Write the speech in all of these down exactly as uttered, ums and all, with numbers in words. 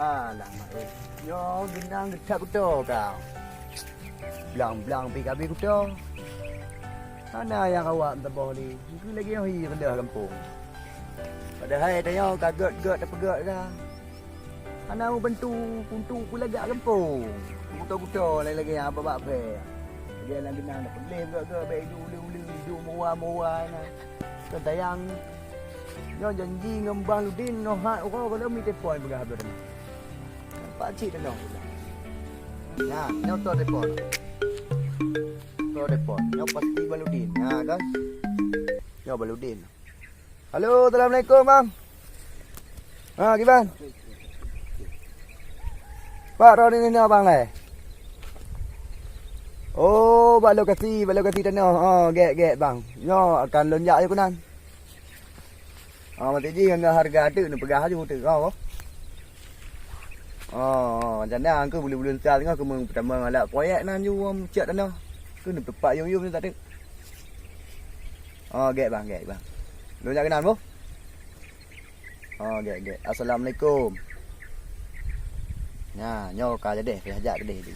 Alamak, eh. Nyoe geunang geutak kuto kau. Blang-blang pi kabi kuto. Hana nyang awak meusaboh lé. Engkeu lagèe nyoe hi reuloh gampông. Padahai tanyoe ka gèt-gèt tapeugèt ka. Hana meubantu untuk peulagak gampông. Kuto-kuto lagèe-lagèe nyang bak-bak bèe. Lagèe lam geunang dah peugléh gèt-gèt bèk iduek ulèe-ulèe, iduek meuwa-meuwa na. Kon tayang nyoe. Nyoe janji ngon Bang Ludin, nyoe hat uroe gohlom mita phôn peugah habéh teuh. Nampak cit teunoh. Nah, nyoe tô telepon. Tô telepon. Nyoe pasti Bang Ludin. Nah, kan? Nyoe Bang Ludin. Halo, assalamualaikum, Bang. Ha, kiban? Pat droeneuh nyoe, Bang, lé? Oh, bak lokasi, bak lokasi tanoh. Oh, gèt, gèt, Bang. Nyoe akan lôn jak laju keunan. Oh, maté jih ngon hareuga teuk neupeugah laju teuk, oh. Oh, oh, macam na keuh buleuen-buleuen sa teungoh keumeung peutamong alat proyek nan ju, um, cok tanoh. Keuh neupeupat yum-yum nyoe teuk. Oh, gèt, Bang, gèt, Bang. Lôn jak keunan, boh. Oh, gèt, gèt. Assalamualaikum. Nah, nyoe ka jadi, payah jak tadi tu.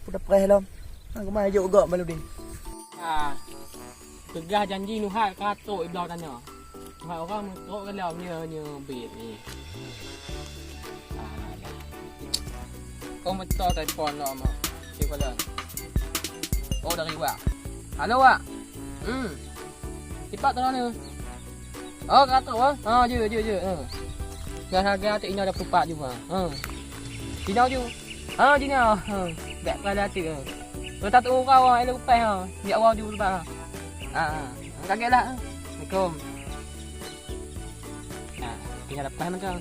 Udah preh lom. Hang keumae jok gok Bang Ludin. Ah, peugah janji neuhat ka trok ibloe tanoh. Neuhat orang meutrok ka lom nyoe, nyoe bit ni. Ah, dah. Oh, meutrok telepon lom. Cek bala. Oh, dari Wak. Halo, Wak. Hmm. Sipat tanoh ni. Oh, ka trok, ha? Ha, jeuet, jeuet, jeuet. Ha. Ngon hareuga teuk inoe dah peupat ju, ha. Ha. Jinoe ju. Ha, jinoe. Ha. Bèk peurala teuk, ha. Peurata teuk uroe, ha, ilèe kupaih, ha. Jak uroe ju peupat, ha. Ha, ha. Ka gèt lah, ha. Assalamualaikum. Nah, tinggai leupah mantong.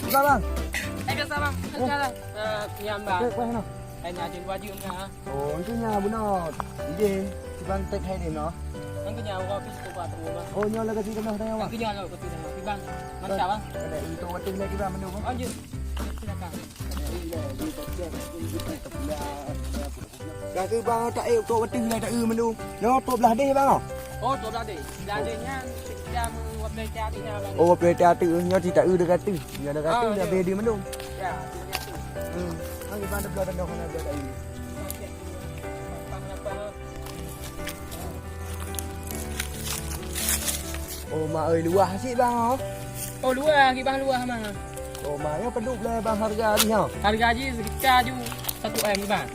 Bang, bang, bang. Eh, biasa, bang. Biasa lah. Eh, nyam, bang. Oke, oke, no. Hai na jeuet wajeuem na. Oh, itu nya bunoe. Idéh, si Bang Tek hai deh noh. Nang keu nyan uroe pih seukuba tu, Bang. Oh, nyoe lagèe si keunoe tayang, Bang. Nang keu nyan lagèe si keunoe, Bang. Nang siap, Bang. Ada itu waktu lagi, Bang, menunggu. Oh, jeuet. Silakan. Ka keu Bang tak ék kok watèe lagèe tak eu menunggu. Nyoe peuet blah deh, Bang, oh. Oh, peuet blah deh. Blah deh nyan sejam dua belas jam, Bang. Oh, dua belas jam tu nyoe cit tak eu dekat tu. Nyoe dekat tu dah beh di menunggu. Ya, tu nya tu. Hmm. Hang Iban dah bloe tanoh hana bloe tak eu. Oh, ma ơi, luwah cit, Bang, oh. Oh, luwah, Bang, luwah, ma. Oh, ma, nyoe padub lé, Bang, hareuga jih, ha? Hareuga jih sekitar ju satu M, Bang.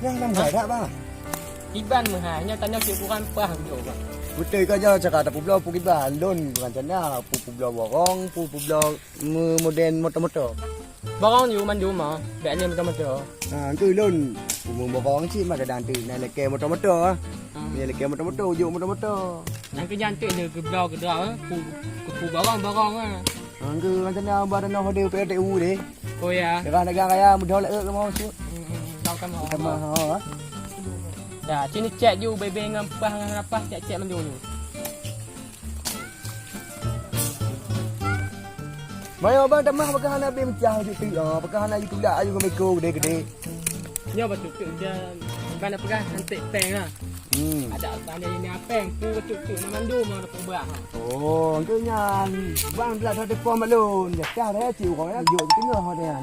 Nyang lam hai dak, Bang? Iban meuhai, nyoe tanyoe cit kurang pah, Bang. Beutôi ka, nyoe cakap tapeubloe peue kiban, lôn rencana peubloe borong, peubloe me-, model moto-moto. Borong ju mandum ah, bèk lé moto-moto. Ha, tu lôn. Umum borong cit mah kadang tu. Nyan lakèe moto-moto ah. Hmm. Nyan lakèe moto-moto, ujok moto-moto. Nyan keu nyan tu lé geubloe geudroe, eh. Ku, ku, ku borong-borong ah. Ha, tu macam mana abah tanah dia P T U deh. Oh ya. Daerah Nagan Raya mudah lah ke mau tu. Hmm, hmm, hmm. Tahu kan mau. Sama ha. Dah, sini cek ju bebe ngan pah ngan apa cek-cek mandum ju. Maya abang tamah pakon hana beuh meucah aju tu. Ah, pakon hana aju tulak aju ngon beko gede-gede. Nyoe bacut tu je. Abang dah peugah nanti peng lah. Hmm. Ada abang dia ini apeng, pu bacut tu nama mandum orang dah peubah. Oh, tu nyan. Bang telah satu pom balon. Dah dah cik orang nak jok tengah dia.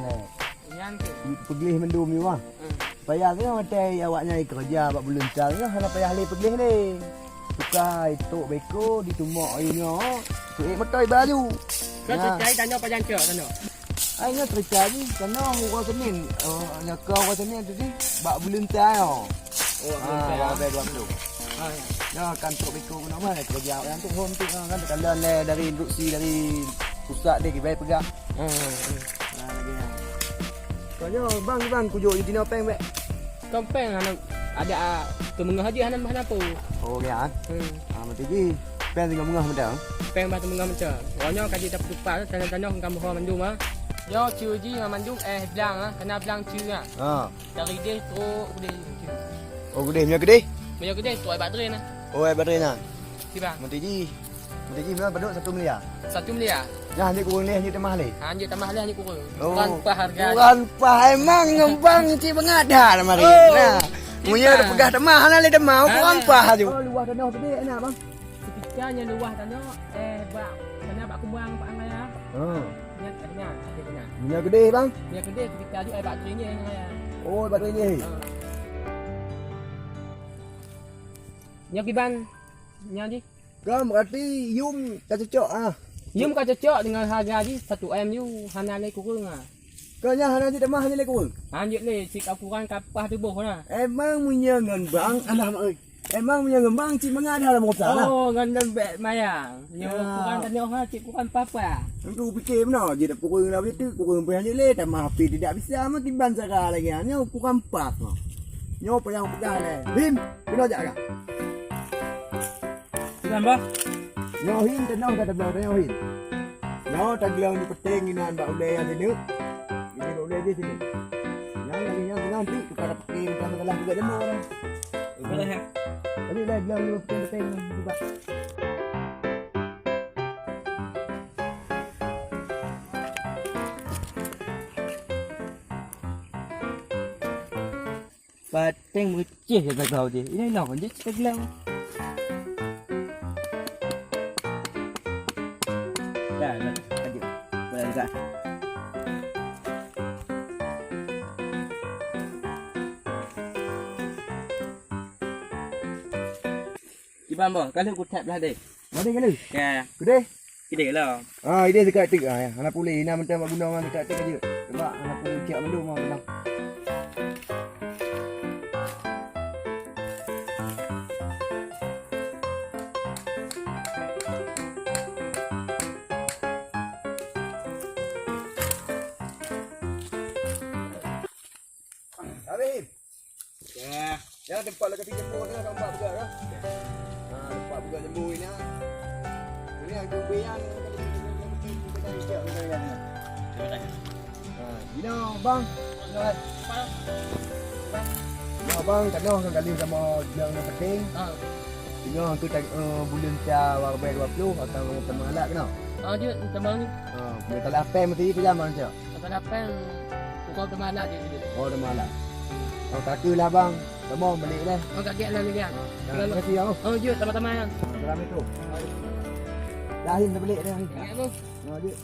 Nyan tu. Peugléh mandum nyoe, ah. Hmm. Payah teuh watèe awaknyan keureuja bak buleuen sa nyoe hana payah lé peugléh lé. Tukai tok beko ditumok ayue nyoe, tuék moto iba laju. Keu cai tanyoe pajan cok tanyoe. Ai nyoe teucai jih, tanyoe uroe Senin. Oh, nyoe ka uroe Senin tu jih bak buleuen sa nyoe. Oh, bak buleuen sa. Ah, bak dua minggu. Ah, ya. Nyoe kan tok beko keunoe mah keureuja awaknyan tu hom tu, ah, kan teukalon lé dari instruksi dari pusat deh kibai peugah. Hmm, hmm, hmm. Nah, lagèe nyan. Soalnya bang, bang, kujok di sini peng, bek. Kon péng hana ada, ah, teumeungoh jih hana, hana peue. Oh, ya. Hmm. Ah, meuti jih. Péng singoh meungoh mantong. Péng bah teumeungoh mantong. Uroe nyoe ka jiteupeue tanoh-tanoh ka meuho mandum, ah. Nyoe ceue jih mandum, eh, blang, ah. Kena blang ceue, ah. Ha. Dari deh trok keudeh ceue. Oh, keudeh, meunyoe keudeh? Meunyoe keudeh trok bak drain, ah. Oh, bak drain, ah. Kiban. Meuti jih. Meuti jih meunyoe padub satu miliar. Satu miliar. Nyan jeuet kureueng lé, jeuet tamah lé. Ha, jeuet tamah lé, jeuet kureueng. Oh. Kurang pah harga. Kurang pah emang ngon bang cit beungat dah lamari. Oh. Nah. Meunyoe peugah tamah hana lé tamah, kurang pah aju. Oh, luwah tanoh tadi enak, bang. Ketika nyan luwah tanoh, eh, bak sana bak kumbang bak raya. Ha. Nyan, nyan, nyan. Nyan keudeh, bang. Nyan keudeh ketika aju, eh, bak drain nyan raya. Oh, bak drain nyan. Ha. Nyoe kiban nyan jih. Kan berarti yum ka cocok ah. Yum ka cocok dengan harga jih satu M ju hana lé kureueng ah. Keu nyan hana jeuet tamah hana lé kureueng. Lanjut lé, cit ukuran kapah tuboh na. Emang meunyoe ngon bang alah mak euy. Emang meunyoe ngon bang cit mangat dah lam kotak lah. Oh, ngon lembek mayang. Nyoe ukuran tanoh ha cit ukuran papa. Tentu pikir beuna jeuet kureueng lah begitu, kureueng payah jeuet lé, tamah api tidak bisa mah kiban cara lagi. Nyoe ukuran pas mah. Nyoe payah peugah lé. Bim, kena jak kah? Sinan, Bah. Nyoe hin tanoh ka tabloe, nyoe hin. Nyoe tagleueng di peteng inan bak ulèe nyan sineuk. Ini bak ulèe jih sineuk. Nyan lagi nyan teuka tapike macam salah juga jemur. Boleh, ya? Tadi dah gleueng di peteng-peteng juga. Pateng meucéh ya gagau jih. Ini noh kon jih teugleueng. Dah, dah, lanjut. Boleh dah. Kiban boh, kalau ku tap lah deh. Mari kali. Ya. Gede. Gede lah. Ah, ide dekat tik ah, ya. Hana pulih, ina mentang bak gunong dekat tik aja. Coba hana pulih cak mandum mau tenang. Habis. Ya. Ya, tempat lokasi jembur tu, tempat buka tu. Ha, tempat buka jembur ni. Ini yang tu yang Ha, ini bang. Ini bang, tengah kan kali sama yang penting. Ha. Tengah tu tak uh, bulan sia warbai dua puluh atau sama alat kena. Ah, dia sama ni. Ha, kalau apa mesti tu zaman siap. Kata dapat, pukul teumah alat je. Oh, teumah alat. Oh, kaki lah bang. Kamu balik deh. Oh, kaki lah lagi. Nah, terima kasih ya. Oh, jut sama-sama ya. Assalamualaikum. Dah hin balik deh. Ya, bang. Nah, jut.